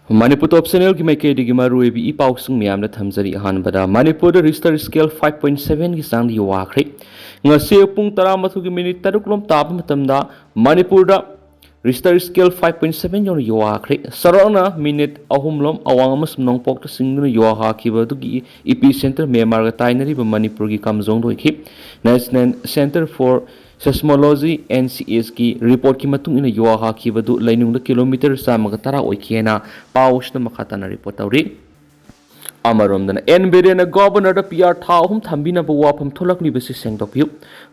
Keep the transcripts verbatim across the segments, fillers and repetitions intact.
ꯃꯅꯤꯄꯨꯔ ꯇꯣꯞ ꯆꯦꯅꯦꯜꯒꯤ ꯃꯥꯏꯀꯩꯗꯒꯤ ꯃꯔꯨꯑꯣꯏꯕ ꯏ ꯄꯥꯎꯁꯤꯡ ꯃꯌꯥꯝꯗ ꯊꯝꯖꯔꯤ꯫ ꯑꯍꯥꯟꯕꯗ, ꯃꯅꯤꯄꯨꯔꯗ ꯔꯤꯁꯇꯔ ꯁ꯭ꯀꯦꯜ ꯐꯥꯏꯚ ꯄꯣꯏꯟ ꯁꯚꯦꯟꯒꯤ ꯆꯥꯡꯗ ꯌꯨꯍꯥꯈ꯭ꯔꯦ꯫ ꯉꯁꯤ ꯄꯨꯡ ꯇꯔꯥꯃꯥꯊꯣꯏꯒꯤ ꯃꯤꯅꯤꯠ ꯇꯔꯨꯛ ꯂꯣꯝ ꯇꯥꯕ ꯃꯇꯝꯗ ꯃꯅꯤꯄꯨꯔꯗ register scale five point seven ꯌꯧꯅ ꯌꯨꯍꯥꯈ꯭ꯔꯦ꯫ ꯆꯥꯎꯔꯥꯛꯅ ꯃꯤꯅꯤꯠ ꯑꯍꯨꯝ ꯂꯣꯝ ꯑꯋꯥꯡ ꯑꯃꯁꯨꯡ ꯅꯣꯡꯄꯣꯛꯇ ꯆꯤꯡꯗꯨꯅ ꯌꯨꯍꯥꯈꯤꯕ ꯑꯗꯨꯒꯤ ꯏꯄꯤ ꯁꯦꯟꯇꯔ ꯃ꯭ꯌꯥꯟꯃꯥꯔꯒ ꯇꯥꯏꯅꯔꯤꯕ ꯃꯅꯤꯄꯨꯔꯒꯤ ꯀꯥꯝꯖꯣꯡꯗ ꯑꯣꯏꯈꯤ꯫ National Centre for Seismology, N C S ꯀꯤ ꯔꯤꯄꯣꯔꯠꯀꯤ ꯃꯇꯨꯡ ꯏꯟꯅ ꯌꯨꯍꯥꯈꯤꯕꯗꯨ ꯂꯩꯅꯨꯡꯗ ꯀꯤꯂꯣꯃꯤꯇꯔ ꯆꯥꯝꯃꯒ ꯇꯔꯥ ꯑꯣꯏꯈꯤ ꯍꯥꯏꯅ ꯄꯥꯎꯁꯤꯅ ꯃꯈꯥ ꯇꯥꯅ ꯔꯤꯄꯣꯔꯠ ꯇꯧꯔꯤ꯫ ꯑꯃꯔꯣꯝꯗꯅ, ꯑꯦꯟ ꯕꯤꯔꯦꯟꯅ ꯒꯣꯚꯔꯅꯔꯗ ꯄꯤ ꯑꯥꯔ ꯊꯥ ꯑꯍꯨꯝ ꯊꯝꯕꯤꯅꯕ ꯋꯥꯐꯝ ꯊꯣꯛꯂꯛꯂꯤꯕꯁꯤ ꯁꯦꯡꯗꯣꯛꯄꯤꯌꯨ꯫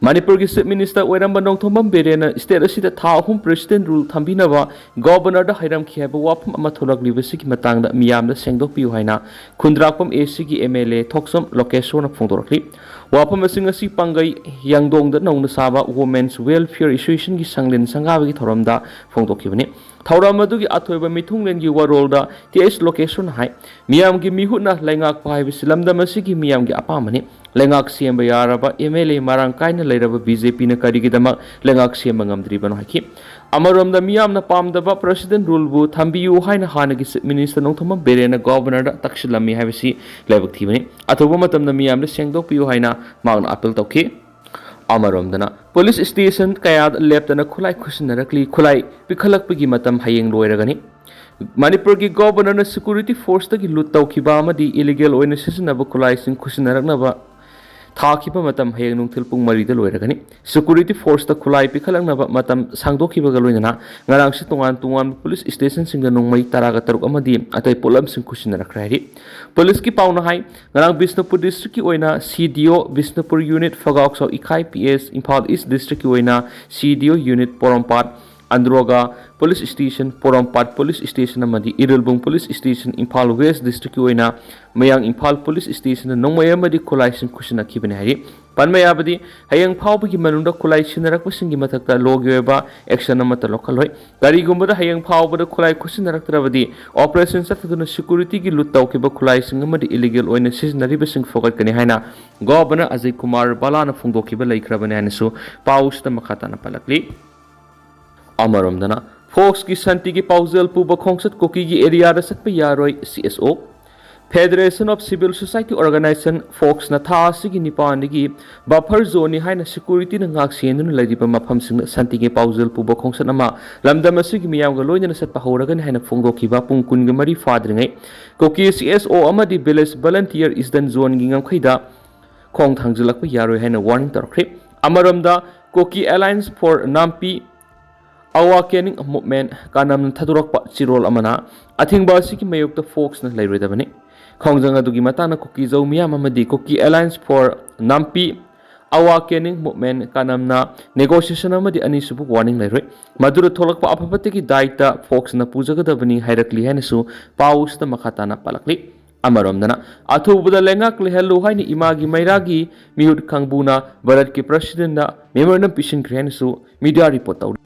ꯃꯅꯤꯄꯨꯔꯒꯤ ꯆꯤꯐ ꯃꯤꯅꯤꯁꯇꯔ ꯑꯣꯏꯔꯝꯕ ꯅꯣꯡꯊꯣꯝꯕꯝ ꯕꯤꯔꯦꯟꯅ ꯁ꯭ꯇꯦꯠ ꯑꯁꯤꯗ ꯊꯥ ꯑꯍꯨꯝ ꯄ꯭ꯔꯦꯁꯤꯗꯦꯟ ꯔꯨꯜ ꯊꯝꯕꯤꯅꯕ ꯒꯣꯚꯔꯅꯔꯗ ꯍꯥꯏꯔꯝꯈꯤ ꯍꯥꯏꯕ ꯋꯥꯐꯝ ꯑꯃ ꯊꯣꯛꯂꯛꯂꯤꯕꯁꯤꯒꯤ ꯃꯇꯥꯡꯗ ꯃꯤꯌꯥꯝꯗ ꯁꯦꯡꯗꯣꯛꯄꯤꯌꯨ ꯍꯥꯏꯅ ꯈꯨꯟꯗ꯭ꯔꯥꯛꯄꯝ ꯑꯦ ꯁꯤꯒꯤ ꯑꯦꯝ ꯑꯦꯜ ꯑꯦ ꯊꯣꯛꯆꯣꯝ ꯂꯣꯀꯦꯁꯣꯔꯅ ꯐꯣꯡꯗꯣꯔꯛꯂꯤ꯫ ꯋꯥꯐꯝ ꯑꯁꯤ ꯉꯁꯤ ꯄꯥꯡꯒꯩ ꯌꯥꯡꯗꯣꯡꯗ ꯅꯧꯅ ꯁꯥꯕ Women's Welfare Associationꯒꯤ ꯁꯪꯂꯦꯟ ꯁꯪꯒꯥꯕꯒꯤ ꯊꯧꯔꯝꯗ ꯐꯣꯡꯗꯣꯛꯈꯤꯕꯅꯤ꯫ ꯊꯧꯔꯝ ꯑꯗꯨꯒꯤ ꯑꯊꯣꯏꯕ ꯃꯤꯊꯨꯡꯂꯦꯟꯒꯤ ꯋꯥꯔꯣꯜꯗ ꯇꯤ ꯑꯩꯆ ꯂꯣꯀꯦꯁꯣꯔꯅ ꯍꯥꯏ, ꯃꯤꯌꯥꯝꯒꯤ ꯃꯤꯍꯨꯠꯅ ꯂꯩꯉꯥꯛꯄ ꯍꯥꯏꯕꯁꯤ ꯂꯝꯗꯝ ꯑꯁꯤꯒꯤ ꯃꯤꯌꯥꯝꯒꯤ ꯑꯄꯥꯝꯕꯅꯤ꯫ ꯂꯩꯉꯥꯛ ꯁꯦꯝꯕ ꯌꯥꯔꯕ ꯑꯦꯝ ꯑꯦꯜ ꯑꯦ ꯃꯔꯥꯡ ꯀꯥꯏꯅ ꯂꯩꯔꯕ ꯕꯤ ꯖꯦ ꯄꯤꯅ ꯀꯔꯤꯒꯤꯗꯃꯛ ꯂꯩꯉꯥꯛ ꯁꯦꯝꯕ ꯉꯝꯗ꯭ꯔꯤꯕꯅꯣ ꯍꯥꯏꯈꯤ꯫ ꯑꯃꯔꯣꯝꯗ, ꯃꯤꯌꯥꯝꯅ ꯄꯥꯝꯗꯕ ꯄ꯭ꯔꯦꯁꯤꯗꯦꯟ ꯔꯨꯜꯕꯨ ꯊꯝꯕꯤꯌꯨ ꯍꯥꯏꯅ ꯍꯥꯟꯅꯒꯤ ꯆꯤꯐ ꯃꯤꯅꯤꯁꯇꯔ ꯅꯣꯡꯊꯣꯝꯕꯝ ꯕꯤꯔꯦꯟꯅ ꯒꯣꯚꯔꯅꯔꯗ ꯇꯛꯁꯤꯜꯂꯝꯃꯤ ꯍꯥꯏꯕꯁꯤ ꯂꯥꯏꯕꯛ ꯊꯤꯕꯅꯤ꯫ ꯑꯊꯨꯕ ꯃꯇꯝꯗ ꯃꯤꯌꯥꯝꯗ ꯁꯦꯡꯗꯣꯛꯄꯤꯌꯨ ꯍꯥꯏꯅ ꯃꯍꯥꯛꯅ ꯑꯥꯄꯤꯜ ꯇꯧꯈꯤ꯫ ꯑꯃꯔꯣꯝꯗꯅ, ꯄꯨꯂꯤꯁ ꯁ꯭ꯇꯦꯁꯟ ꯀꯌꯥꯗ ꯂꯦꯞꯇꯅ ꯈꯨꯠꯂꯥꯏ ꯈꯨꯠꯁꯤꯟꯅꯔꯛꯂꯤ꯫ ꯈꯨꯠꯂꯥꯏ ꯄꯤꯈꯠꯂꯛꯄꯒꯤ ꯃꯇꯝ ꯍꯌꯦꯡ ꯂꯣꯏꯔꯒꯅꯤ꯫ ꯃꯅꯤꯄꯨꯔꯒꯤ ꯒꯣꯚꯔꯅꯔꯅ ꯁꯦꯀ꯭ꯌꯨꯔꯤꯇꯤ ꯐꯣꯔꯁꯇꯒꯤ ꯂꯨꯠ ꯇꯧꯈꯤꯕ ꯑꯃꯗꯤ ꯏꯂꯤꯒꯦꯜ ꯑꯣꯏꯅ ꯁꯤꯖꯤꯟꯅꯕ ꯈꯨꯠꯂꯥꯏꯁꯤꯡ ꯈꯨꯠꯁꯤꯟꯅꯔꯛꯅꯕ ꯊꯥꯈꯤꯕ ꯃꯇꯝ ꯍꯌꯦꯡ ꯅꯨꯡꯊꯤꯜ ꯄꯨꯡ ꯃꯔꯤꯗ ꯂꯣꯏꯔꯒꯅꯤ꯫ ꯁꯦꯀ꯭ꯌꯨꯔꯤꯇꯤ ꯐꯣꯔꯁꯇ ꯈꯨꯠꯂꯥꯏ ꯄꯤꯈꯠꯂꯛꯅꯕ ꯃꯇꯝ ꯁꯥꯡꯗꯣꯛꯈꯤꯕꯒ ꯂꯣꯏꯅꯅ ꯉꯔꯥꯡꯁꯨ ꯇꯣꯉꯥꯟ ꯇꯣꯉꯥꯟꯕ ꯄꯨꯂꯤꯁ ꯁ꯭ꯇꯦꯁꯟꯁꯤꯡꯗ ꯅꯣꯡꯃꯩ ꯇꯔꯥꯒ ꯇꯔꯨꯛ ꯑꯃꯗꯤ ꯑꯇꯩ ꯄꯣꯠꯂꯝꯁꯤꯡ ꯈꯨꯠꯁꯤꯟꯅꯔꯛꯈ꯭ꯔꯦ ꯍꯥꯏꯔꯤ꯫ ꯄꯨꯂꯤꯁꯀꯤ ꯄꯥꯎꯅ ꯍꯥꯏ, ꯉꯔꯥꯡ ꯕꯤꯁꯅꯨꯄꯨꯔ ꯗꯤꯁꯇ꯭ꯔꯤꯛꯀꯤ ꯑꯣꯏꯅ C D O Bishnupur unit, Phagaochao Ikhai P S, Imphal east ꯗꯤꯁꯇ꯭ꯔꯤꯛꯀꯤ ꯑꯣꯏꯅ C D O unit, Porompat ꯑꯟꯗ꯭ꯔꯣꯒꯥ police station, Porompat police station ꯑꯃꯗꯤ Irilbung police station, Imphal west ꯗꯤꯁꯇ꯭ꯔꯤꯛꯀꯤ ꯑꯣꯏꯅ ꯃꯌꯥꯡ ꯏꯝꯐꯥꯜ ꯄꯨꯂꯤꯁ ꯁ꯭ꯇꯦꯁꯟꯗ ꯅꯣꯡꯃꯩ ꯑꯃꯗꯤ ꯈꯨꯠꯂꯥꯏꯁꯤꯡ ꯈꯨꯠꯁꯤꯟꯅꯈꯤꯕꯅꯤ ꯍꯥꯏꯔꯤ꯫ ꯄꯟꯕ ꯌꯥꯕꯗꯤ, ꯍꯌꯦꯡ ꯐꯥꯎꯕꯒꯤ ꯃꯅꯨꯡꯗ ꯈꯨꯠꯂꯥꯏ ꯁꯤꯟꯅꯔꯛꯄꯁꯤꯡꯒꯤ ꯃꯊꯛꯇ ꯂꯣꯒꯤ ꯑꯣꯏꯕ ꯑꯦꯛꯁꯟ ꯑꯃꯠꯇ ꯂꯧꯈꯠꯂꯣꯏ꯫ ꯀꯔꯤꯒꯨꯝꯕꯗ ꯍꯌꯦꯡ ꯐꯥꯎꯕꯗ ꯈꯨꯠꯂꯥꯏ ꯈꯨꯠꯁꯤꯟꯅꯔꯛꯇ꯭ꯔꯕꯗꯤ, ꯑꯣꯄꯔꯦꯁꯟ ꯆꯠꯊꯗꯨꯅ ꯁꯦꯀ꯭ꯌꯨꯔꯤꯇꯤꯒꯤ ꯂꯨꯠ ꯇꯧꯈꯤꯕ ꯈꯨꯠꯂꯥꯏꯁꯤꯡ ꯑꯃꯗꯤ ꯏꯂꯤꯒꯦꯜ ꯑꯣꯏꯅ ꯁꯤꯖꯤꯟꯅꯔꯤꯕꯁꯤꯡ ꯐꯒꯠꯀꯅꯤ ꯍꯥꯏꯅ ꯒꯣꯚꯔꯅꯔ ꯑꯖꯌ ꯀꯨꯃꯥꯔ ꯚꯜꯂꯥꯅ ꯐꯣꯡꯗꯣꯛꯈꯤꯕ ꯂꯩꯈ꯭ꯔꯕꯅꯤ ꯍꯥꯏꯅꯁꯨ ꯄꯥꯎꯁꯤꯗ ꯃꯈꯥ ꯇꯥꯅ ꯄꯜꯂꯛꯂꯤ꯫ ꯑꯃꯔꯣꯝꯗꯅ, ꯐꯣꯛꯁꯀꯤ ꯁꯥꯟꯇꯤꯒꯤ ꯄꯥꯎꯖꯦꯜ ꯄꯨꯕ ꯈꯣꯡꯆꯠ ꯀꯨꯀꯤꯒꯤ ꯑꯦꯔꯤꯌꯥꯗ ꯆꯠꯄ ꯌꯥꯔꯣꯏ, ꯁꯤ ꯑꯦꯁ ꯑꯣ꯫ Federation of Civil Society Organization, ꯐꯣꯛꯁꯅ ꯊꯥ ꯑꯁꯤꯒꯤ ꯅꯤꯄꯥꯟꯗꯒꯤ ꯕꯐꯔ ꯖꯣꯟꯅꯤ ꯍꯥꯏꯅ ꯁꯦꯀ꯭ꯌꯨꯔꯤꯇꯤꯅ ꯉꯥꯛ ꯁꯦꯟꯗꯨꯅ ꯂꯩꯔꯤꯕ ꯃꯐꯝꯁꯤꯡꯗ ꯁꯥꯟꯇꯤꯒꯤ ꯄꯥꯎꯖꯦꯜ ꯄꯨꯕ ꯈꯣꯡꯆꯠ ꯑꯃ ꯂꯝꯗꯝ ꯑꯁꯤꯒꯤ ꯃꯤꯌꯥꯝꯒ ꯂꯣꯏꯅꯅ ꯆꯠꯄ ꯍꯧꯔꯒꯅꯤ ꯍꯥꯏꯅ ꯐꯣꯡꯗꯣꯛꯈꯤꯕ ꯄꯨꯡ ꯀꯨꯟꯒ ꯃꯔꯤ ꯐꯥꯗ꯭ꯔꯤꯉꯩ ꯀꯨꯀꯤ ꯁꯤ ꯑꯦꯁ ꯑꯣ ꯑꯃꯗꯤ ꯚꯤꯂꯦꯖ ꯚꯂꯟꯇꯤꯌꯔ ꯏꯁꯇꯟ ꯖꯣꯟꯒꯤ ꯉꯝꯈꯩꯗ ꯈꯣꯡ ꯊꯥꯡꯖꯤꯜꯂꯛꯄ ꯌꯥꯔꯣꯏ ꯍꯥꯏꯅ ꯋꯥꯔꯅꯤꯡ ꯇꯧꯔꯛꯈ꯭ꯔꯦ꯫ ꯑꯃꯔꯣꯝꯗ, ꯀꯨꯀꯤ ꯑꯦꯂꯥꯏꯟꯁ ꯐꯣꯔ ꯅꯥꯝꯄꯤ ꯑꯋꯥꯀꯦꯅꯤꯡ ꯃꯨꯚꯃꯦꯟ ꯀꯥꯅꯝꯅ ꯊꯥꯗꯣꯔꯛꯄ ꯆꯤꯔꯣꯜ ꯑꯃꯅ ꯑꯊꯤꯡꯕ ꯑꯁꯤꯒꯤ ꯃꯥꯌꯣꯛꯇ ꯐꯣꯛꯁꯅ ꯂꯩꯔꯣꯏꯗꯕꯅꯤ꯫ ꯈꯣꯡꯖꯪ ꯑꯗꯨꯒꯤ ꯃꯇꯥꯡꯗ ꯀꯨꯀꯤꯖꯧ ꯃꯤꯌꯥꯝ ꯑꯃꯗꯤ ꯀꯨꯀꯤ ꯑꯦꯂꯥꯏꯟꯁ ꯐꯣꯔ ꯅꯥꯝꯄꯤ ꯑꯋꯥꯀꯦꯅꯤꯡ ꯃꯨꯚꯃꯦꯟ ꯀꯥꯅꯝꯅ ꯅꯦꯒꯣꯁꯤꯌꯦꯁꯟ ꯑꯃꯗꯤ ꯑꯅꯤꯁꯨꯕ ꯋꯥꯔꯅꯤꯡ ꯂꯩꯔꯣꯏ꯫ ꯃꯗꯨꯗ ꯊꯣꯛꯂꯛꯄ ꯑꯐ ꯐꯠꯇꯒꯤ ꯗꯥꯏꯇ ꯐꯣꯛꯁꯅ ꯄꯨꯖꯒꯗꯕꯅꯤ ꯍꯥꯏꯔꯛꯂꯤ ꯍꯥꯏꯅꯁꯨ ꯄꯥꯎꯁꯤꯗ ꯃꯈꯥ ꯇꯥꯅ ꯄꯥꯜꯂꯛꯂꯤ꯫ ꯑꯃꯔꯣꯝꯗꯅ, ꯑꯊꯨꯕꯗ ꯂꯩꯉꯥꯛ ꯂꯩꯍꯜꯂꯨ ꯍꯥꯏꯅ ꯏꯃꯥꯒꯤ ꯃꯩꯔꯥꯒꯤ ꯃꯤꯍꯨꯠ ꯀꯥꯡꯕꯨꯅ ꯚꯥꯔꯠꯀꯤ ꯄ꯭ꯔꯁꯤꯗꯦꯟꯗ ꯃꯦꯃꯣꯔꯦꯟꯗꯝ ꯄꯤꯁꯤꯟꯈ꯭ꯔꯦ ꯍꯥꯏꯅꯁꯨ ꯃꯤꯗꯤꯌꯥ ꯔꯤꯄꯣꯔꯠ ꯇꯧꯔꯤ꯫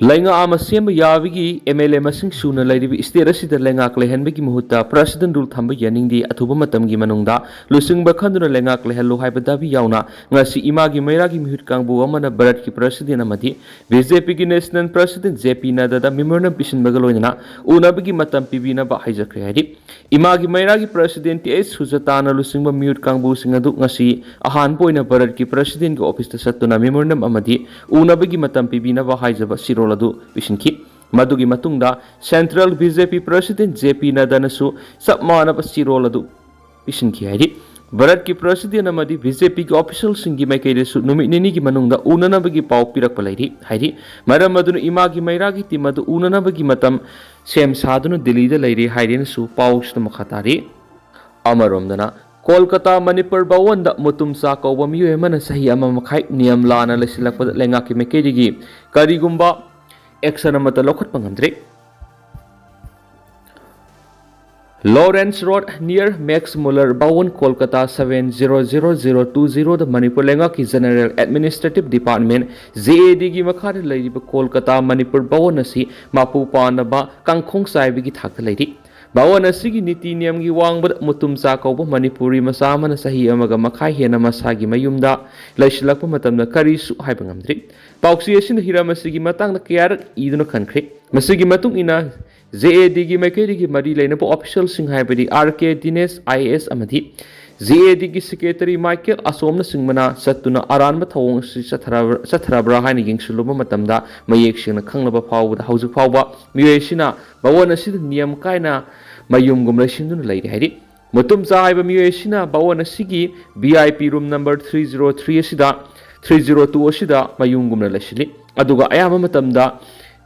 ꯂꯩꯉꯥꯛ ꯑꯃ ꯁꯦꯝꯕ ꯌꯥꯕꯒꯤ ꯑꯦꯝ ꯑꯦꯜ ꯑꯦ ꯃꯁꯤꯡ ꯁꯨꯅ ꯂꯩꯔꯤꯕ ꯁ꯭ꯇꯦꯠ ꯑꯁꯤꯗ ꯂꯩꯉꯥꯛ ꯂꯩꯍꯟꯕꯒꯤ ꯃꯍꯨꯠꯇ ꯄ꯭ꯔꯁꯤꯗꯦꯟ ꯔꯨꯜ ꯊꯝꯕ ꯌꯥꯅꯤꯡꯗꯦ, ꯑꯊꯨꯕ ꯃꯇꯝꯒꯤ ꯃꯅꯨꯡꯗ ꯂꯨꯆꯤꯡꯕ ꯈꯟꯗꯨꯅ ꯂꯩꯉꯥꯛ ꯂꯩꯍꯜꯂꯨ ꯍꯥꯏꯕ ꯗꯥꯕꯤ ꯌꯥꯎꯅ ꯉꯁꯤ ꯏꯃꯥꯒꯤ ꯃꯩꯔꯥꯒꯤ ꯃꯤꯍꯨꯠ ꯀꯥꯡꯕꯨ ꯑꯃꯅ ꯚꯥꯔꯠꯀꯤ ꯄ꯭ꯔꯁꯤꯗꯦꯟ ꯑꯃꯗꯤ ꯕꯤ ꯖꯦ ꯄꯤꯒꯤ ꯅꯦꯁꯅꯦꯜ ꯄ꯭ꯔꯁꯤꯗꯦꯟ ꯖꯦ ꯄꯤ ꯅꯗ꯭ꯗꯥꯗ ꯃꯦꯃꯣꯔꯦꯟꯗꯝ ꯄꯤꯁꯤꯟꯕꯒ ꯂꯣꯏꯅꯅ ꯎꯅꯕꯒꯤ ꯃꯇꯝ ꯄꯤꯕꯤꯅꯕ ꯍꯥꯏꯖꯈ꯭ꯔꯦ ꯍꯥꯏꯔꯤ꯫ ꯏꯃꯥꯒꯤ ꯃꯩꯔꯥꯒꯤ ꯄ꯭ꯔꯁꯤꯗꯦꯟ ꯇꯤ ꯑꯩꯆ ꯁꯨꯖꯥꯇꯥꯅ ꯂꯨꯆꯤꯡꯕ ꯃꯤꯍꯨꯠ ꯀꯥꯡꯕꯨꯁꯤꯡ ꯑꯗꯨ ꯉꯁꯤ ꯑꯍꯥꯟꯕ ꯑꯣꯏꯅ ꯚꯥꯔꯠꯀꯤ ꯄ꯭ꯔꯁꯤꯗꯦꯟꯒꯤ ꯑꯣꯐꯤꯁꯇ ꯆꯠꯇꯨꯅ ꯃꯦꯃꯣꯔꯦꯟꯗꯝ ꯑꯃꯗꯤ ꯎꯅꯕꯒꯤ ꯃꯇꯝ ꯄꯤꯕꯤꯅꯕ ꯍꯥꯏꯖꯕ ꯆꯤꯔꯣꯜ ꯑꯗꯨ ꯄꯤꯁꯤꯟꯈꯤ꯫ ꯃꯗꯨꯒꯤ ꯃꯇꯨꯡꯗ ꯁꯦꯟꯇ꯭ꯔꯦꯜ ꯕꯤ ꯖꯦ ꯄꯤ ꯄ꯭ꯔꯁꯤꯗꯦꯟ ꯖꯦ ꯄꯤ ꯅꯗ꯭ꯗꯥꯅꯁꯨ ꯆꯞ ꯃꯥꯟꯅꯕ ꯆꯤꯔꯣꯜ ꯑꯗꯨ ꯄꯤꯁꯤꯟꯈꯤ ꯍꯥꯏꯔꯤ꯫ ꯚꯥꯔꯠꯀꯤ ꯄ꯭ꯔꯁꯤꯗꯦꯟ ꯑꯃꯗꯤ ꯕꯤ ꯖꯦ ꯄꯤꯒꯤ ꯑꯣꯐꯤꯁꯤꯌꯦꯜꯁꯤꯡꯒꯤ ꯃꯥꯏꯀꯩꯗꯁꯨ ꯅꯨꯃꯤꯠ ꯅꯤꯅꯤꯒꯤ ꯃꯅꯨꯡꯗ ꯎꯅꯅꯕꯒꯤ ꯄꯥꯎ ꯄꯤꯔꯛꯄ ꯂꯩꯔꯤ ꯍꯥꯏꯔꯤ꯫ ꯃꯔꯝ ꯑꯗꯨꯅ ꯏꯃꯥꯒꯤ ꯃꯩꯔꯥꯒꯤ ꯇꯤꯝ ꯑꯗꯨ ꯎꯅꯅꯕꯒꯤ ꯃꯇꯝ ꯁꯦꯝ ꯁꯥꯗꯨꯅ ꯗꯤꯜꯂꯤꯗ ꯂꯩꯔꯤ ꯍꯥꯏꯔꯦꯅꯁꯨ ꯄꯥꯎꯁꯤꯗ ꯃꯈꯥ ꯇꯥꯔꯤ꯫ ꯑꯃꯔꯣꯝꯗꯅ, ꯀꯣꯜꯀꯇꯥ ꯃꯅꯤꯄꯨꯔ ꯚꯋꯟꯗ ꯃꯨꯇꯨꯝꯆꯥ ꯀꯧꯕ ꯃꯤꯑꯣꯏ ꯑꯃꯅ ꯆꯍꯤ ꯑꯃ ꯃꯈꯥꯏ ꯅꯤꯌꯝ ꯂꯥꯟꯅ ꯂꯩꯁꯤꯜꯂꯛꯄꯗ ꯂꯩꯉꯥꯛꯀꯤ ꯃꯥꯏꯀꯩꯗꯒꯤ ꯀꯔꯤꯒꯨꯝꯕ ꯑꯦꯛꯁꯟ ꯑꯃꯠꯇ ꯂꯧꯈꯠꯄ ꯉꯝꯗ꯭ꯔꯤ꯫ Lawrence Road near Max Muller Bhawan, Kolkata seven zero zero zero two zero ꯗ ꯃꯅꯤꯄꯨꯔ ꯂꯩꯉꯥꯛꯀꯤ ꯖꯦꯅꯔꯦꯜ ꯑꯦꯗꯃꯤꯅꯤꯁꯇ꯭ꯔꯦꯇꯤꯚ ꯗꯤꯄꯥꯔꯠꯃꯦꯟ, ꯖꯦ ꯑꯦ ꯗꯤꯒꯤ ꯃꯈꯥꯗ ꯂꯩꯔꯤꯕ ꯀꯣꯜꯀꯇꯥ ꯃꯅꯤꯄꯨꯔ ꯚꯋꯟ ꯑꯁꯤ ꯃꯄꯨ ꯄꯥꯟꯗꯕ ꯀꯥꯡꯈꯣꯡ ꯆꯥꯏꯕꯒꯤ ꯊꯥꯛꯇ ꯂꯩꯔꯤ꯫ ꯚꯋꯟ ꯑꯁꯤꯒꯤ ꯅꯤꯇꯤ ꯅꯤꯌꯝꯒꯤ ꯋꯥꯡꯃꯗ ꯃꯨꯇꯨꯝꯆꯥ ꯀꯧꯕ ꯃꯅꯤꯄꯨꯔꯤ ꯃꯆꯥ ꯑꯃꯅ ꯆꯍꯤ ꯑꯃꯒ ꯃꯈꯥꯏ ꯍꯦꯟꯅ ꯃꯁꯥꯒꯤ ꯃꯌꯨꯝꯗ ꯂꯩꯁꯤꯜꯂꯛꯄ ꯃꯇꯝꯗ ꯀꯔꯤꯁꯨ ꯍꯥꯏꯕ ꯉꯝꯗ꯭ꯔꯤ꯫ ꯄꯥꯎꯆꯦ ꯑꯁꯤꯅ ꯍꯤꯔꯝ ꯑꯁꯤꯒꯤ ꯃꯇꯥꯡꯗ ꯀꯌꯥꯔꯛ ꯏꯗꯨꯅ ꯈꯟꯈ꯭ꯔꯦ꯫ ꯃꯁꯤꯒꯤ ꯃꯇꯨꯡ ꯏꯟꯅ, ꯖꯦ ꯑꯦ ꯗꯤꯒꯤ ꯃꯥꯏꯀꯩꯗꯒꯤ ꯃꯔꯤ ꯂꯩꯅꯕ ꯑꯣꯐꯤꯁꯤꯌꯦꯜꯁꯤꯡ, ꯍꯥꯏꯕꯗꯤ R K Dinesh I A S ꯑꯃꯗꯤ ꯖꯦ ꯑꯦ ꯗꯤꯒꯤ ꯁꯦꯀ꯭ꯔꯦꯇꯔꯤ ꯃꯥꯏꯀꯦꯜ ꯑꯆꯣꯝꯅꯆꯤꯡꯕꯅ ꯆꯠꯇꯨꯅ ꯑꯔꯥꯟꯕ ꯊꯧꯑꯣꯡ ꯑꯁꯤ ꯆꯠꯊꯔꯕ-, ꯆꯠꯊꯔꯕ꯭ꯔꯥ ꯍꯥꯏꯅ ꯌꯦꯡꯁꯤꯜꯂꯨꯕ ꯃꯇꯝꯗ, ꯃꯌꯦꯛ ꯁꯦꯡꯅ ꯈꯪꯂꯕ ꯐꯥꯎꯕꯗ ꯍꯧꯖꯤꯛ ꯐꯥꯎꯕ ꯃꯤꯑꯣꯏ ꯑꯁꯤꯅ ꯚꯋꯟ ꯑꯁꯤꯗ ꯅꯤꯌꯝ ꯀꯥꯏꯅ ꯃꯌꯨꯝꯒꯨꯝ ꯂꯩꯁꯤꯟꯗꯨꯅ ꯂꯩꯔꯤ ꯍꯥꯏꯔꯤ꯫ ꯃꯨꯇꯨꯝꯆꯥ ꯍꯥꯏꯕ ꯃꯤꯑꯣꯏ ꯑꯁꯤꯅ ꯚꯋꯟ ꯑꯁꯤꯒꯤ V I P room number three zero three ꯑꯁꯤꯗ, ꯊ꯭ꯔꯤ ꯖꯤꯔꯣ ꯇꯨ ꯑꯁꯤꯗ ꯃꯌꯨꯝꯒꯨꯝꯅ ꯂꯩꯁꯤꯜꯂꯤ꯫ ꯑꯗꯨꯒ ꯑꯌꯥꯝꯕ ꯃꯇꯝꯗ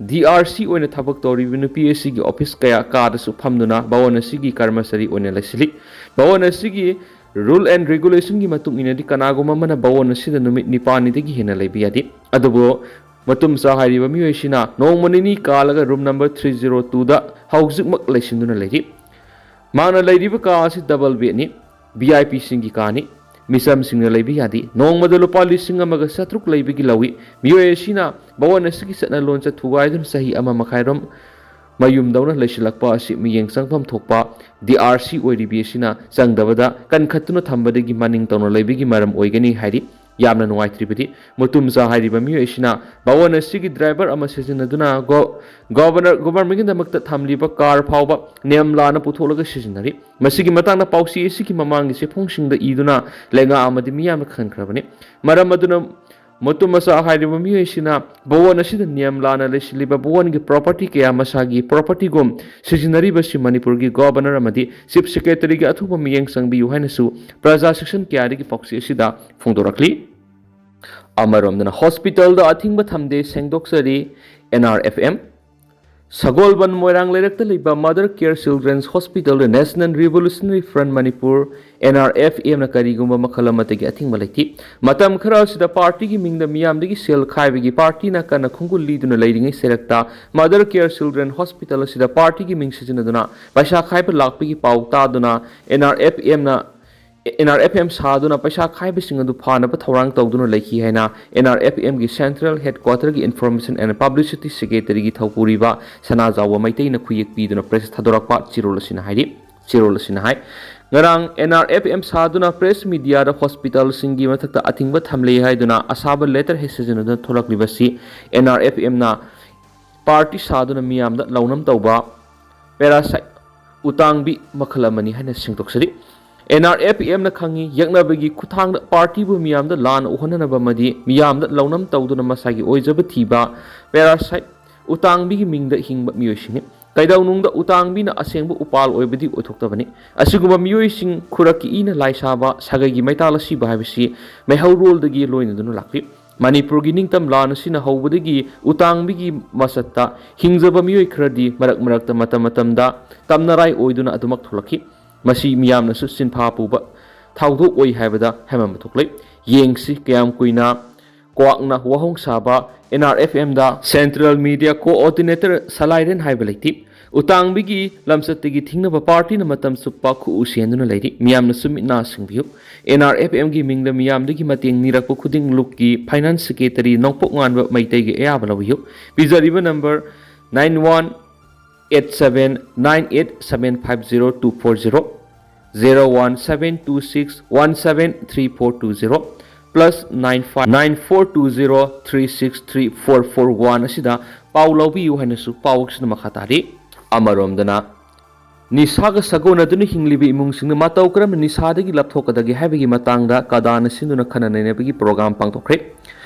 ꯗꯤ ꯑꯥꯔ ꯁꯤ ꯑꯣꯏꯅ ꯊꯕꯛ ꯇꯧꯔꯤꯕ ꯅꯨꯄꯤ ꯑꯁꯤꯒꯤ ꯑꯣꯐꯤꯁ ꯀꯌꯥ ꯀꯥꯗꯁꯨ ꯐꯝꯗꯨꯅ ꯚꯋꯟ ꯑꯁꯤꯒꯤ ꯀꯔꯃꯆꯥꯔꯤ ꯑꯣꯏꯅ ꯂꯩꯁꯤꯜꯂꯤ꯫ ꯚꯋꯟ ꯑꯁꯤꯒꯤ ꯔꯨꯜ ꯑꯦꯟ ꯔꯦꯒꯨꯂꯦꯁꯟꯒꯤ ꯃꯇꯨꯡ ꯏꯟꯅꯗꯤ ꯀꯅꯥꯒꯨꯝꯕ ꯑꯃꯅ ꯚꯋꯟ ꯑꯁꯤꯗ ꯅꯨꯃꯤꯠ ꯅꯤꯄꯥꯜꯅꯤꯗꯒꯤ ꯍꯦꯟꯅ ꯂꯩꯕ ꯌꯥꯗꯦ꯫ ꯑꯗꯨꯕꯨ ꯃꯨꯇꯨꯝꯆꯥ ꯍꯥꯏꯔꯤꯕ ꯃꯤꯑꯣꯏꯁꯤꯅ ꯅꯣꯡꯃ ꯅꯤꯅꯤ ꯀꯥꯜꯂꯒ ꯔꯨꯝ ꯅꯝꯕꯔ ꯊ꯭ꯔꯤ ꯖꯤꯔꯣ ꯇꯨꯗ ꯍꯧꯖꯤꯛꯃꯛ ꯂꯩꯁꯤꯟꯗꯨꯅ ꯂꯩꯔꯤ꯫ ꯃꯍꯥꯛꯅ ꯂꯩꯔꯤꯕ ꯀꯥ ꯑꯁꯤ ꯗꯕꯜ ꯕꯦꯗꯅꯤ, ꯚꯤ ꯑꯥꯏ ꯄꯤꯁꯤꯡꯒꯤ ꯀꯥꯅꯤ꯫ ꯃꯤꯆꯝꯁꯤꯡꯅ ꯂꯩꯕ ꯌꯥꯗꯦ꯫ ꯅꯣꯡꯃꯗ ꯂꯨꯄꯥ ꯂꯤꯁꯤꯡ ꯑꯃꯒ ꯆꯥꯇ꯭ꯔꯨꯛ ꯂꯩꯕꯒꯤ ꯂꯧꯏ꯫ ꯃꯤꯑꯣꯏ ꯑꯁꯤꯅ ꯚꯋꯟ ꯑꯁꯤꯒꯤ ꯆꯠꯅ ꯂꯣꯟꯆꯠ ꯊꯨꯒꯥꯏꯗꯨꯅ ꯆꯍꯤ ꯑꯃ ꯃꯈꯥꯏꯔꯣꯝ ꯃꯌꯨꯝꯗꯧꯅ ꯂꯩꯁꯤꯜꯂꯛꯄ ꯑꯁꯤ ꯃꯤꯠꯌꯦꯡ ꯆꯪꯐꯝ ꯊꯣꯛꯄ ꯗꯤ ꯑꯥꯔ ꯁꯤ ꯑꯣꯏꯔꯤꯕꯤ ꯑꯁꯤꯅ ꯆꯪꯗꯕꯗ ꯀꯟꯈꯠꯇꯨꯅ ꯊꯝꯕꯗꯒꯤ ꯃꯅꯤꯡ ꯇꯧꯅ ꯂꯩꯕꯒꯤ ꯃꯔꯝ ꯑꯣꯏꯒꯅꯤ ꯍꯥꯏꯔꯤ꯫ ꯌꯥꯝꯅ ꯅꯨꯡꯉꯥꯏꯇ꯭ꯔꯤꯕꯗꯤ, ꯃꯨꯇꯨꯝꯆꯥ ꯍꯥꯏꯔꯤꯕ ꯃꯤꯑꯣꯏ ꯑꯁꯤꯅ ꯚꯋꯟ ꯑꯁꯤꯒꯤ ꯗ꯭ꯔꯥꯏꯚꯔ ꯑꯃ ꯁꯤꯖꯤꯟꯅꯗꯨꯅ ꯒꯣ-, ꯒꯣꯚꯔꯅꯔ, ꯒꯣꯚꯔꯟꯃꯦꯟꯠꯀꯤꯗꯃꯛꯇ ꯊꯝꯂꯤꯕ ꯀꯥꯔ ꯐꯥꯎꯕ ꯅꯤꯌꯝ ꯂꯥꯟꯅ ꯄꯨꯊꯣꯛꯂꯒ ꯁꯤꯖꯤꯟꯅꯔꯤ꯫ ꯃꯁꯤꯒꯤ ꯃꯇꯥꯡꯗ ꯄꯥꯎꯆꯦ ꯑꯁꯤꯒꯤ ꯃꯃꯥꯡꯒꯤ ꯆꯦꯐꯣꯡꯁꯤꯡꯗ ꯏꯗꯨꯅ ꯂꯩꯉꯥꯛ ꯑꯃꯗꯤ ꯃꯤꯌꯥꯝꯅ ꯈꯪꯈ꯭ꯔꯕꯅꯤ꯫ ꯃꯔꯝ ꯑꯗꯨꯅ ꯃꯨꯇꯨꯝꯆꯥ ꯍꯥꯏꯔꯤꯕ ꯃꯤꯑꯣꯏꯁꯤꯅ ꯚꯋꯟ ꯑꯁꯤꯗ ꯅꯤꯌꯝ ꯂꯥꯟꯅ ꯂꯩꯁꯤꯜꯂꯤꯕ ꯚꯋꯟꯒꯤ ꯄ꯭ꯔꯣꯄꯔꯇꯤ ꯀꯌꯥ ꯃꯁꯥꯒꯤ ꯄ꯭ꯔꯣꯄꯔꯇꯤꯒꯨꯝ ꯁꯤꯖꯤꯟꯅꯔꯤꯕꯁꯤ ꯃꯅꯤꯄꯨꯔꯒꯤ ꯒꯣꯚꯔꯅꯔ ꯑꯃꯗꯤ ꯆꯤꯐ ꯁꯦꯀ꯭ꯔꯦꯇꯔꯤꯒꯤ ꯑꯊꯨꯕ ꯃꯤꯠꯌꯦꯡ ꯆꯪꯕꯤꯌꯨ ꯍꯥꯏꯅꯁꯨ ꯄ꯭ꯔꯖꯥ ꯁꯦꯛꯁꯟ ꯀꯌꯥꯗꯒꯤ ꯄꯥꯎꯆꯦ ꯑꯁꯤꯗ ꯐꯣꯡꯗꯣꯔꯛꯂꯤ꯫ ꯑꯃꯔꯣꯝꯗꯅ ꯍꯣꯁꯄꯤꯇꯥꯜꯗ ꯑꯊꯤꯡꯕ ꯊꯝꯗꯦ ꯁꯦꯡꯗꯣꯛꯆꯔꯤ N R F M. Sagolband Moirang ꯂꯩꯔꯛꯇ ꯂꯩꯕ ꯃꯗꯔ ꯀꯦꯌꯔ ꯆꯤꯜꯗ꯭ꯔꯦꯟꯁ ꯍꯣꯁꯄꯤꯇꯥꯜꯗ national revolutionary front Manipur, N R F ꯑꯦꯝꯅ ꯀꯔꯤꯒꯨꯝꯕ ꯃꯈꯜ ꯑꯃꯠꯇꯒꯤ ꯑꯊꯤꯡꯕ ꯂꯩꯇꯦ꯫ ꯃꯇꯝ ꯈꯔ ꯑꯁꯤꯗ ꯄꯥꯔꯇꯤꯒꯤ ꯃꯤꯡꯗ ꯃꯤꯌꯥꯝꯗꯒꯤ ꯁꯦꯜ ꯈꯥꯏꯕꯒꯤ ꯄꯥꯔꯇꯤꯅ ꯀꯟꯅ ꯈꯣꯡꯒꯨꯜ ꯂꯤꯗꯨꯅ ꯂꯩꯔꯤꯉꯩ ꯁꯦꯔꯛꯇ ꯃꯗꯔ ꯀꯦꯌꯔ ꯆꯤꯜꯗ꯭ꯔꯦꯟ ꯍꯣꯁꯄꯤꯇꯥꯜ ꯑꯁꯤꯗ ꯄꯥꯔꯇꯤꯒꯤ ꯃꯤꯡ ꯁꯤꯖꯤꯟꯅꯗꯨꯅ ꯄꯩꯁꯥ ꯈꯥꯏꯕ ꯂꯥꯛꯄꯒꯤ ꯄꯥꯎ ꯇꯥꯗꯨꯅ ꯑꯦꯟ ꯑꯥꯔ ꯑꯦꯐ ꯑꯦꯝꯅ ꯑꯦꯟ ꯑꯥꯔ ꯑꯦꯐ ꯑꯦꯝ ꯁꯥꯗꯨꯅ ꯄꯩꯁꯥ ꯈꯥꯏꯕꯁꯤꯡ ꯑꯗꯨ ꯐꯥꯅꯕ ꯊꯧꯔꯥꯡ ꯇꯧꯗꯨꯅ ꯂꯩꯈꯤ ꯍꯥꯏꯅ ꯑꯦꯟ ꯑꯥꯔ ꯑꯦꯐ ꯑꯦꯝꯒꯤ ꯁꯦꯟꯇ꯭ꯔꯦꯜ ꯍꯦꯗꯀ꯭ꯋꯥꯇꯔꯒꯤ ꯏꯟꯐꯣꯔꯃꯦꯁꯟ ꯑꯦꯟ ꯄꯕ꯭ꯂꯤꯁꯤꯇꯤ ꯁꯦꯀ꯭ꯔꯦꯇꯔꯤꯒꯤ ꯊꯧꯄꯨꯔꯤꯕ ꯁꯅꯥꯖꯥꯎꯕ ꯃꯩꯇꯩꯅ ꯈꯨꯌꯦꯛ ꯄꯤꯗꯨꯅ ꯄ꯭ꯔꯦꯁ ꯊꯥꯗꯣꯔꯛꯄ ꯆꯦꯔꯣꯜ ꯑꯁꯤꯅ ꯍꯥꯏꯔꯤ꯫ ꯆꯦꯔꯣꯜ ꯑꯁꯤꯅ ꯍꯥꯏ, ꯉꯔꯥꯡ ꯑꯦꯟ ꯑꯥꯔ ꯑꯦꯐ ꯑꯦꯝ ꯁꯥꯗꯨꯅ ꯄ꯭ꯔꯦꯁ ꯃꯤꯗꯤꯌꯥꯗ ꯍꯣꯁꯄꯤꯇꯥꯜꯁꯤꯡꯒꯤ ꯃꯊꯛꯇ ꯑꯊꯤꯡꯕ ꯊꯝꯂꯦ ꯍꯥꯏꯗꯨꯅ ꯑꯁꯥꯕ ꯂꯦꯇꯔ ꯍꯦꯛ ꯁꯤꯖꯤꯟꯅꯗꯨꯅ ꯊꯣꯛꯂꯛꯂꯤꯕꯁꯤ ꯑꯦꯟ ꯑꯥꯔ ꯑꯦꯐ ꯑꯦꯝꯅ ꯄꯥꯔꯇꯤ ꯁꯥꯗꯨꯅ ꯃꯤꯌꯥꯝꯗ ꯂꯧꯅꯝ ꯇꯧꯕ ꯄꯦꯔꯥꯁꯥꯏꯠ ꯎꯇꯥꯡꯕꯤ ꯃꯈꯜ ꯑꯃꯅꯤ ꯍꯥꯏꯅ ꯁꯦꯡꯗꯣꯛꯆꯔꯤ꯫ ꯑꯦꯟ ꯑꯥꯔ ꯑꯦꯐ ꯑꯦꯝꯅ ꯈꯪꯉꯤ, ꯌꯦꯛꯅꯕꯒꯤ ꯈꯨꯠꯊꯥꯡꯗ ꯄꯥꯔꯇꯤꯕꯨ ꯃꯤꯌꯥꯝꯗ ꯂꯥꯟꯅ ꯎꯍꯟꯅꯅꯕ ꯑꯃꯗꯤ ꯃꯤꯌꯥꯝꯗ ꯂꯧꯅꯝ ꯇꯧꯗꯨꯅ ꯃꯁꯥꯒꯤ ꯑꯣꯏꯖꯕ ꯊꯤꯕ ꯄꯦꯔꯥꯁꯥꯏꯠ ꯎꯇꯥꯡꯕꯤꯒꯤ ꯃꯤꯡꯗ ꯍꯤꯡꯕ ꯃꯤꯑꯣꯏꯁꯤꯡꯅꯤ꯫ ꯀꯩꯗꯧꯅꯨꯡꯗ ꯎꯇꯥꯡꯕꯤꯅ ꯑꯁꯦꯡꯕ ꯎꯄꯥꯜ ꯑꯣꯏꯕꯗꯤ ꯑꯣꯏꯊꯣꯛꯇꯕꯅꯤ꯫ ꯑꯁꯤꯒꯨꯝꯕ ꯃꯤꯑꯣꯏꯁꯤꯡ ꯈꯨꯔꯛꯀꯤ ꯏꯅ ꯂꯥꯏ ꯁꯥꯕ, ꯁꯥꯒꯩꯒꯤ ꯃꯩꯇꯥꯜ ꯑꯁꯤꯕ ꯍꯥꯏꯕꯁꯤ ꯃꯩꯍꯧꯔꯣꯜꯗꯒꯤ ꯂꯣꯏꯅꯗꯨꯅ ꯂꯥꯛꯂꯤ꯫ ꯃꯅꯤꯄꯨꯔꯒꯤ ꯅꯤꯡꯇꯝ ꯂꯥꯟ ꯑꯁꯤꯅ ꯍꯧꯕꯗꯒꯤ ꯎꯇꯥꯡꯕꯤꯒꯤ ꯃꯁꯛꯇ ꯍꯤꯡꯖꯕ ꯃꯤꯑꯣꯏ ꯈꯔꯗꯤ ꯃꯔꯛ ꯃꯔꯛꯇ ꯃꯇꯝ ꯃꯇꯝꯗ ꯇꯝꯅꯔꯥꯏ ꯑꯣꯏꯗꯨꯅ ꯑꯗꯨꯃꯛ ꯊꯣꯛꯂꯛꯈꯤ꯫ ꯃꯁꯤ ꯃꯤꯌꯥꯝꯅꯁꯨ ꯁꯤꯟꯐꯥ ꯄꯨꯕ ꯊꯧꯗꯣꯛ ꯑꯣꯏ ꯍꯥꯏꯕꯗ ꯍꯥꯏꯃꯟꯕ ꯊꯣꯛꯂꯦ꯫ ꯌꯦꯡꯁꯤ ꯀꯌꯥꯝ ꯀꯨꯏꯅ ꯀ꯭ꯋꯥꯛꯅ ꯋꯥꯍꯣꯡ ꯁꯥꯕ ꯑꯦꯟ ꯑꯥꯔ ꯑꯦꯐ ꯑꯦꯝꯗ ꯁꯦꯟꯇ꯭ꯔꯦꯜ ꯃꯤꯗꯤꯌꯥ ꯀꯣꯑꯣꯔꯗꯤꯅꯦꯇꯔ ꯁꯂꯥꯏꯔꯦꯟ ꯍꯥꯏꯕ ꯂꯩꯇꯦ꯫ ꯎꯇꯥꯡꯕꯤꯒꯤ ꯂꯝꯆꯠꯇꯒꯤ ꯊꯤꯡꯅꯕ ꯄꯥꯔꯇꯤꯅ ꯃꯇꯝ ꯆꯨꯞꯄ ꯈꯨꯎ ꯁꯦꯟꯗꯨꯅ ꯂꯩꯔꯤ꯫ ꯃꯤꯌꯥꯝꯅꯁꯨ ꯃꯤꯠ ꯅꯥ ꯁꯤꯡꯕꯤꯌꯨ꯫ ꯑꯦꯟ ꯑꯥꯔ ꯑꯦꯐ ꯑꯦꯝꯒꯤ ꯃꯤꯡꯗ ꯃꯤꯌꯥꯝꯗꯒꯤ ꯃꯇꯦꯡ ꯅꯤꯔꯛꯄ ꯈꯨꯗꯤꯡ ꯂꯨꯞꯀꯤ ꯐꯥꯏꯅꯥꯟꯁ ꯁꯦꯀ꯭ꯔꯦꯇꯔꯤ ꯅꯣꯡꯄꯣꯛ ꯉꯥꯟꯕ ꯃꯩꯇꯩꯒꯤ ꯑꯌꯥꯕ ꯂꯧꯕꯤꯌꯨ꯫ ꯄꯤꯖꯔꯤꯕ number nine one eight seven nine eight seven five zero two four zero, zero one seven two six one seven three four two zero, plus nine five nine four two zero three six three four four one ꯑꯁꯤꯗ ꯄꯥꯎ ꯂꯧꯕꯤꯌꯨ ꯍꯥꯏꯅꯁꯨ ꯄꯥꯎꯁꯤꯅ ꯃꯈꯥ ꯇꯥꯔꯤ꯫ ꯑꯃꯔꯣꯝꯗꯅ, ꯅꯤꯁꯥꯒ ꯁꯥꯒꯣꯟꯅꯗꯨꯅ ꯍꯤꯡꯂꯤꯕ ꯏꯃꯨꯡꯁꯤꯡꯅ ꯃꯇꯧ ꯀꯔꯝꯅ ꯅꯤꯁꯥꯗꯒꯤ ꯂꯥꯞꯊꯣꯛꯀꯗꯒꯦ ꯍꯥꯏꯕꯒꯤ ꯃꯇꯥꯡꯗ ꯀꯗꯥꯅ ꯁꯤꯟꯗꯨꯅ ꯈꯟꯅ ꯅꯩꯅꯕꯒꯤ programme ꯄꯥꯡꯊꯣꯛꯈ꯭ꯔꯦ꯫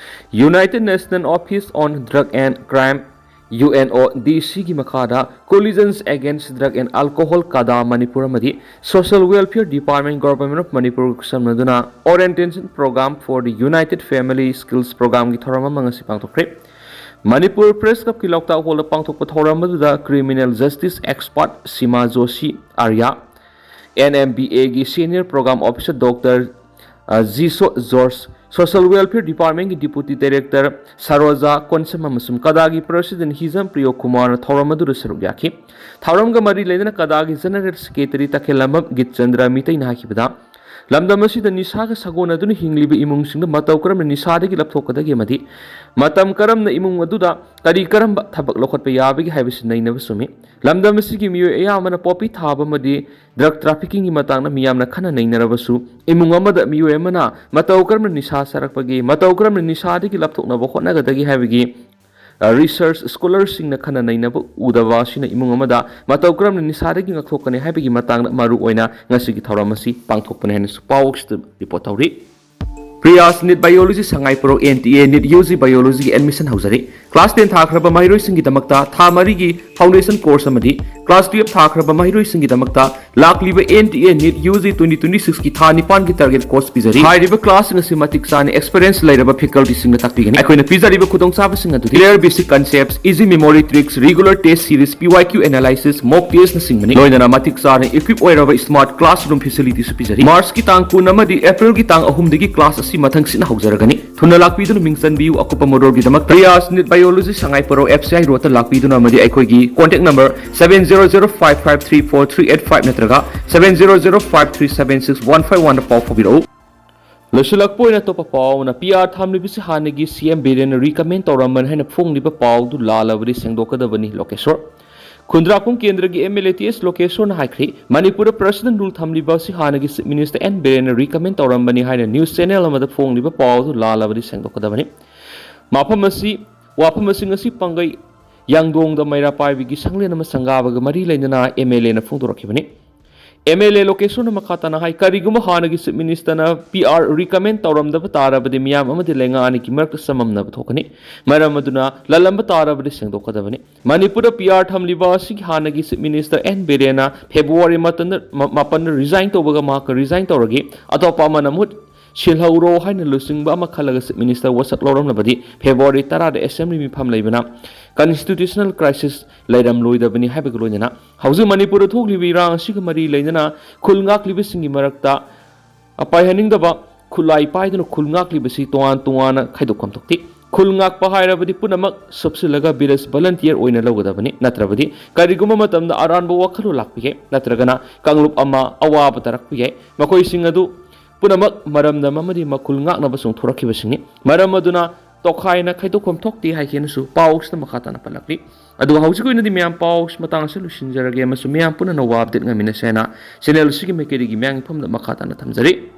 United National Office on Drug and Crime, U N O D C ꯒꯤ ꯃꯈꯥꯗ Coalitions Against Drug and Alcohol, ꯀꯗꯥ ꯃꯅꯤꯄꯨꯔ ꯑꯃꯗꯤ Social Welfare Department, Government of ꯃꯅꯤꯄꯨꯔꯒ ꯈꯨꯠꯁꯝꯅꯗꯨꯅ Orientation Program for the United Family Skills Programꯒꯤ ꯊꯧꯔꯝ ꯑꯃ ꯉꯁꯤ ꯄꯥꯡꯊꯣꯛꯈ꯭ꯔꯦ꯫ ꯃꯅꯤꯄꯨꯔ ꯄ꯭ꯔꯦꯁ ꯀ꯭ꯂꯕꯀꯤ ꯂꯣꯛꯇꯥꯛ ꯍꯣꯜꯗ ꯄꯥꯡꯊꯣꯛꯄ ꯊꯧꯔꯝ ꯑꯗꯨꯗ Criminal Justice Expert Seema Joshi Arya, N M B ꯑꯦꯒꯤ Senior Program Officer Doctor, uh, Jiso George, Social Welfare Departmentꯀꯤ Deputy Director ꯁꯔꯣꯖꯥ ꯀꯣꯟꯁꯝ ꯑꯃꯁꯨꯡ ꯀꯗꯥꯒꯤ President ꯍꯤꯖꯝ ꯄ꯭ꯔꯤꯌꯣ ꯀꯨꯃꯥꯔꯅ ꯊꯧꯔꯝ ꯑꯗꯨꯗ ꯁꯔꯨꯛ ꯌꯥꯈꯤ꯫ ꯊꯧꯔꯝꯒ ꯃꯔꯤ ꯂꯩꯅꯅ ꯀꯗꯥꯒꯤ General Secretary ꯇꯈꯦꯜꯂꯝꯕꯝ ꯒꯤꯠꯆꯟꯗ꯭ꯔ ꯃꯤꯇꯩꯅ ꯍꯥꯏꯈꯤꯕꯗ, ꯂꯝꯗꯝ ꯑꯁꯤꯗ ꯅꯤꯁꯥꯒ ꯁꯥꯒꯣꯟꯅꯗꯨꯅ ꯍꯤꯡꯂꯤꯕ ꯏꯃꯨꯡꯁꯤꯡꯗ ꯃꯇꯧ ꯀꯔꯝꯅ ꯅꯤꯁꯥꯗꯒꯤ ꯂꯥꯞꯊꯣꯛꯀꯗꯒꯦ ꯑꯃꯗꯤ ꯃꯇꯝ ꯀꯔꯝꯅ ꯏꯃꯨꯡ ꯑꯗꯨꯗ ꯀꯔꯤ ꯀꯔꯝꯕ ꯊꯕꯛ ꯂꯧꯈꯠꯄ ꯌꯥꯕꯒꯦ ꯍꯥꯏꯕꯁꯤ ꯅꯩꯅꯕ ꯆꯨꯝꯃꯤ꯫ ꯂꯝꯗꯝ ꯑꯁꯤꯒꯤ ꯃꯤꯑꯣꯏ ꯑꯌꯥꯝꯕꯅ ꯄꯣꯄꯤ ꯊꯥꯕ ꯑꯃꯗꯤ ꯗ꯭ꯔꯒ ꯇ꯭ꯔꯥꯐꯤꯀꯤꯡꯒꯤ ꯃꯇꯥꯡꯗ ꯃꯤꯌꯥꯝꯅ ꯈꯟꯅ ꯅꯩꯅꯔꯕꯁꯨ, ꯏꯃꯨꯡ ꯑꯃꯗ ꯃꯤꯑꯣꯏ ꯑꯃꯅ ꯃꯇꯧ ꯀꯔꯝꯅ ꯅꯤꯁꯥ ꯆꯥꯔꯛꯄꯒꯦ, ꯃꯇꯧ ꯀꯔꯝꯅ ꯅꯤꯁꯥꯗꯒꯤ ꯂꯥꯞꯊꯣꯛꯅꯕ ꯍꯣꯠꯅꯒꯗꯒꯦ ꯍꯥꯏꯕꯒꯤ ꯔꯤꯁꯔꯆ ꯁ꯭ꯀꯣꯂꯔꯁꯤꯡꯅ ꯈꯟꯅ ꯅꯩꯅꯕ ꯎꯗꯕ ꯑꯁꯤꯅ ꯏꯃꯨꯡ ꯑꯃꯗ ꯃꯇꯧ ꯀꯔꯝꯅ ꯅꯤꯁꯥꯗꯒꯤ ꯉꯥꯛꯊꯣꯛꯀꯅꯤ ꯍꯥꯏꯕꯒꯤ ꯃꯇꯥꯡꯗ ꯃꯔꯨ ꯑꯣꯏꯅ ꯉꯁꯤꯒꯤ ꯊꯧꯔꯝ ꯑꯁꯤ ꯄꯥꯡꯊꯣꯛꯄꯅꯤ ꯍꯥꯏꯅꯁꯨ ꯄꯥꯎꯁꯤꯗ ꯔꯤꯄꯣꯔꯠ ꯇꯧꯔꯤ꯫ Priyas NEET biology Sangaiprou N T A NEET U G ꯕꯥꯏꯑꯣꯂꯣꯖꯤꯒꯤ ꯑꯦꯗꯃꯤꯁꯟ ꯍꯧꯖꯔꯤ꯫ ꯀ꯭ꯂꯥꯁ ꯇꯦꯟ ꯊꯥꯈ꯭ꯔꯕ ꯃꯍꯩꯔꯣꯏꯁꯤꯡꯒꯤꯗꯃꯛꯇ ꯊꯥ ꯃꯔꯤꯒꯤ ꯐꯥꯎꯟꯗꯦꯁꯟ ꯀꯣꯔꯁ ꯑꯃꯗꯤ ꯀ꯭ꯂꯥꯁ ꯇꯨꯌꯦꯜꯞ ꯊꯥꯈ꯭ꯔꯕ ꯃꯍꯩꯔꯣꯏꯁꯤꯡꯒꯤꯗꯃꯛꯇ ꯂꯥꯛꯂꯤꯕ N T A NEET U G twenty twenty ꯁꯤꯛꯁꯀꯤ ꯊꯥ ꯅꯤꯄꯥꯟꯒꯤ ꯇꯥꯔꯒꯦꯠ ꯀꯣꯔꯁ ꯄꯤꯖꯔꯤ꯫ ꯍꯥꯏꯔꯤꯕ ꯀ꯭ꯂꯥꯁꯁꯤꯡ ꯑꯁꯤ ꯃꯇꯤꯛ ꯆꯥꯅ ꯑꯦꯛꯁꯄꯤꯔꯤꯌꯦꯟꯁ ꯂꯩꯔꯕ ꯐꯦꯀꯜꯇꯤꯁꯤꯡꯅ ꯇꯥꯛꯄꯤꯒꯅꯤ꯫ ꯑꯩꯈꯣꯏꯅ ꯄꯤꯖꯔꯤꯕ ꯈꯨꯗꯣꯡꯆꯥꯕꯁꯤꯡ ꯑꯗꯨꯗꯤ clear basic concepts, easy memory tricks, regular test series, P Y Q analysis, mock testꯅꯆꯤꯡꯕꯅꯤ꯫ ꯂꯣꯏꯅꯅ ꯃꯇꯤꯛ ꯆꯥꯅ equip ꯑꯣꯏꯔꯕ smart classroom facilitiesꯁꯨ ꯄꯤꯖꯔꯤ꯫ ꯃꯥꯔꯆꯀꯤ ꯇꯥꯡ ꯀꯨꯟ ꯑꯃꯗꯤ ꯑꯦꯄ꯭ꯔꯤꯜꯒꯤ ꯇꯥꯡ ꯑꯍꯨꯝꯗꯒꯤ ꯀ꯭ꯂꯥꯁ ꯑꯁꯤ ꯃꯊꯪꯁꯤꯠꯅ ꯍꯧꯖꯔꯒꯅꯤ꯫ ꯊꯨꯅ ꯂꯥꯛꯄꯤꯗꯨꯅ ꯃꯤꯡ ꯆꯟꯕꯤꯌꯨ꯫ ꯑꯀꯨꯞꯄ ꯃꯔꯣꯜꯒꯤꯗꯃꯛ Priyas NEET biology Sangaiprou F C I ꯔꯣꯗꯇ ꯂꯥꯛꯄꯤꯗꯨꯅ ꯑꯃꯗꯤ ꯑꯩꯈꯣꯏꯒꯤ contact number seven zero zero five five three four three eight five ꯅꯠꯇ꯭ꯔꯒ seven zero zero five three seven six one five oneꯗ ꯄꯥꯎ ꯐꯥꯎꯕꯤꯔꯛꯎ꯫ ꯂꯣꯏꯁꯤꯜꯂꯛꯄ ꯑꯣꯏꯅ ꯑꯇꯣꯞꯄ ꯄꯥꯎ ꯑꯃꯅ, ꯄꯤ ꯑꯥꯔ ꯊꯝꯂꯤꯕꯁꯤ ꯍꯥꯟꯅꯒꯤ ꯁꯤ ꯑꯦꯝ ꯕꯤꯔꯦꯟꯅ ꯔꯤꯀꯃꯦꯟ ꯇꯧꯔꯝꯕꯅꯤ ꯍꯥꯏꯅ ꯐꯣꯡꯂꯤꯕ ꯄꯥꯎꯗꯨ ꯂꯥꯜꯂꯕꯗꯤ ꯁꯦꯡꯗꯣꯛꯀꯗꯕꯅꯤ, ꯂꯣꯀꯦꯁꯣꯔ꯫ ꯈꯨꯟꯗ꯭ꯔꯥꯛꯄꯝ ꯀꯦꯟꯗ꯭ꯔꯒꯤ ꯑꯦꯝ ꯑꯦꯜ ꯑꯦ ꯇꯤ ꯑꯦꯁ ꯂꯣꯀꯦꯁꯣꯔꯅ ꯍꯥꯏꯈ꯭ꯔꯤ, ꯃꯅꯤꯄꯨꯔꯗ ꯄ꯭ꯔꯁꯤꯗꯦꯟꯠ ꯔꯨꯜ ꯊꯝꯂꯤꯕ ꯑꯁꯤ ꯍꯥꯟꯅꯒꯤ ꯆꯤꯐ ꯃꯤꯅꯤꯁꯇꯔ ꯑꯦꯟ ꯕꯤꯔꯦꯟꯅ ꯔꯤꯀꯃꯦꯟ ꯇꯧꯔꯝꯕꯅꯤ ꯍꯥꯏꯅ ꯅ꯭ꯌꯨꯁ ꯆꯦꯅꯦꯜ ꯑꯃꯗ ꯐꯣꯡꯂꯤꯕ ꯄꯥꯎ ꯑꯗꯨ ꯂꯥꯜꯂꯕꯗꯤ ꯁꯦꯡꯗꯣꯛꯀꯗꯕꯅꯤ꯫ ꯃꯐꯝ ꯑꯁꯤ, ꯋꯥꯐꯝ ꯑꯁꯤꯡ ꯑꯁꯤ ꯄꯥꯡꯒꯩ ꯌꯥꯡꯗꯣꯡꯗ ꯃꯩꯔꯥ ꯄꯥꯏꯕꯤꯒꯤ ꯁꯪꯂꯦꯟ ꯑꯃ ꯁꯪꯒꯥꯕꯒ ꯃꯔꯤ ꯂꯩꯅꯅ ꯑꯦꯝ ꯑꯦꯜ ꯑꯦꯅ ꯐꯣꯡꯗꯣꯔꯛꯈꯤꯕꯅꯤ꯫ ꯑꯦꯝ ꯑꯦꯜ ꯑꯦ ꯂꯣꯀꯦꯁꯣꯔꯅ ꯃꯈꯥ ꯇꯥꯅ ꯍꯥꯏ, ꯀꯔꯤꯒꯨꯝꯕ ꯍꯥꯟꯅꯒꯤ ꯆꯤꯐ ꯃꯤꯅꯤꯁꯇꯔꯅ ꯄꯤ ꯑꯥꯔ ꯔꯤꯀꯃꯦꯟ ꯇꯧꯔꯝꯗꯕ ꯇꯥꯔꯕꯗꯤ ꯃꯤꯌꯥꯝ ꯑꯃꯗꯤ ꯂꯩꯉꯥꯛ ꯑꯅꯤꯒꯤ ꯃꯔꯛꯇ ꯆꯃꯝꯅꯕ ꯊꯣꯛꯀꯅꯤ꯫ ꯃꯔꯝ ꯑꯗꯨꯅ ꯂꯜꯂꯝꯕ ꯇꯥꯔꯕꯗꯤ ꯁꯦꯡꯗꯣꯛꯀꯗꯕꯅꯤ꯫ ꯃꯅꯤꯄꯨꯔꯗ ꯄꯤ ꯑꯥꯔ ꯊꯝꯂꯤꯕ ꯑꯁꯤꯒꯤ ꯍꯥꯟꯅꯒꯤ ꯆꯤꯐ ꯃꯤꯅꯤꯁꯇꯔ ꯑꯦꯟ ꯕꯤꯔꯦꯟꯅ ꯐꯦꯕ꯭ꯔꯨꯋꯥꯔꯤ ꯃꯥꯄꯟꯗ, ꯃꯥꯄꯟꯗ ꯔꯤꯖꯥꯏꯟ ꯇꯧꯕꯒ ꯃꯍꯥꯛꯀ ꯔꯤꯖꯥꯏꯟ ꯇꯧꯔꯒꯦ, ꯑꯇꯣꯞꯄ ꯑꯃꯅ ꯃꯍꯨꯠ ꯁꯤꯜꯍꯧꯔꯣ ꯍꯥꯏꯅ ꯂꯨꯆꯤꯡꯕ ꯑꯃ ꯈꯜꯂꯒ ꯆꯤꯐ ꯃꯤꯅꯤꯁꯇꯔ ꯋꯥꯁꯛ ꯂꯧꯔꯝꯂꯕꯗꯤ ꯐꯦꯕ꯭ꯔꯨꯋꯥꯔꯤ ꯇꯔꯥꯗ ꯑꯦꯁꯦꯝꯕ꯭ꯂꯤ ꯃꯤꯐꯝ ꯂꯩꯕꯅ ꯀꯟꯁꯇꯤꯇ꯭ꯌꯨꯁꯅꯦꯜ ꯀ꯭ꯔꯥꯏꯁꯤꯁ ꯂꯩꯔꯝꯂꯣꯏꯗꯕꯅꯤ ꯍꯥꯏꯕꯒ ꯂꯣꯏꯅꯅ ꯍꯧꯖꯤꯛ ꯃꯅꯤꯄꯨꯔꯗ ꯊꯣꯛꯂꯤꯕ ꯏꯔꯥꯡ ꯑꯁꯤꯒ ꯃꯔꯤ ꯂꯩꯅꯅ ꯈꯨꯜ ꯉꯥꯛꯂꯤꯕꯁꯤꯡꯒꯤ ꯃꯔꯛꯇ ꯄꯥꯏꯍꯟꯅꯤꯡꯗꯕ ꯈꯨꯠꯂꯥꯏ ꯄꯥꯏꯗꯨꯅ ꯈꯨꯜ ꯉꯥꯛꯂꯤꯕꯁꯤ ꯇꯣꯉꯥꯟ ꯇꯣꯉꯥꯟꯅ ꯈꯥꯏꯗꯣꯛꯐꯝ ꯊꯣꯛꯇꯦ꯫ ꯈꯨꯜ ꯉꯥꯛꯄ ꯍꯥꯏꯔꯕꯗꯤ ꯄꯨꯝꯅꯃꯛ ꯁꯨꯞꯁꯤꯜꯂꯒ ꯕꯤꯔꯁ ꯚꯂꯟꯇꯤꯌꯔ ꯑꯣꯏꯅ ꯂꯧꯒꯗꯕꯅꯤ, ꯅꯠꯇ꯭ꯔꯕꯗꯤ ꯀꯔꯤꯒꯨꯝꯕ ꯃꯇꯝꯗ ꯑꯔꯥꯟꯕ ꯋꯥꯈꯜꯂꯣꯟ ꯂꯥꯛꯄ ꯌꯥꯏ, ꯅꯠꯇ꯭ꯔꯒꯅ ꯀꯥꯡꯂꯨꯞ ꯑꯃ ꯑꯋꯥꯕ ꯇꯥꯔꯛꯄ ꯌꯥꯏ꯫ ꯃꯈꯣꯏꯁꯤꯡ ꯑꯗꯨ ꯄꯨꯝꯅꯃꯛ ꯃꯔꯝꯗꯝ ꯑꯃꯗꯤ ꯃꯈꯨꯜ ꯉꯥꯛꯅꯕ ꯆꯣꯡꯊꯣꯔꯛꯈꯤꯕꯁꯤꯡꯅꯤ꯫ ꯃꯔꯝ ꯑꯗꯨꯅ ꯇꯣꯈꯥꯏꯅ ꯈꯥꯏꯗꯣꯛꯐꯝ ꯊꯣꯛꯇꯦ ꯍꯥꯏꯈꯤꯅꯁꯨ ꯄꯥꯎꯁꯤꯗ ꯃꯈꯥ ꯇꯥꯅ ꯄꯜꯂꯛꯂꯤ꯫ ꯑꯗꯨꯒ ꯍꯧꯖꯤꯛꯀꯤ ꯑꯣꯏꯅꯗꯤ ꯃꯌꯥꯝ ꯄꯥꯎ ꯃꯇꯥꯡ ꯑꯁꯤ ꯂꯣꯏꯁꯤꯟꯖꯔꯒꯦ ꯑꯃꯁꯨꯡ ꯃꯌꯥꯝ ꯄꯨꯟꯅ ꯅꯧꯕ ꯑꯞꯗꯦꯠ ꯉꯥꯏꯃꯤꯟꯅꯁꯦ ꯍꯥꯏꯅ ꯆꯦꯅꯦꯜ ꯑꯁꯤꯒꯤ ꯃꯥꯏꯀꯩꯗꯒꯤ ꯃꯌꯥꯝꯒꯤ ꯐꯝꯗ ꯃꯈꯥ ꯇꯥꯅ ꯊꯝꯖꯔꯤ꯫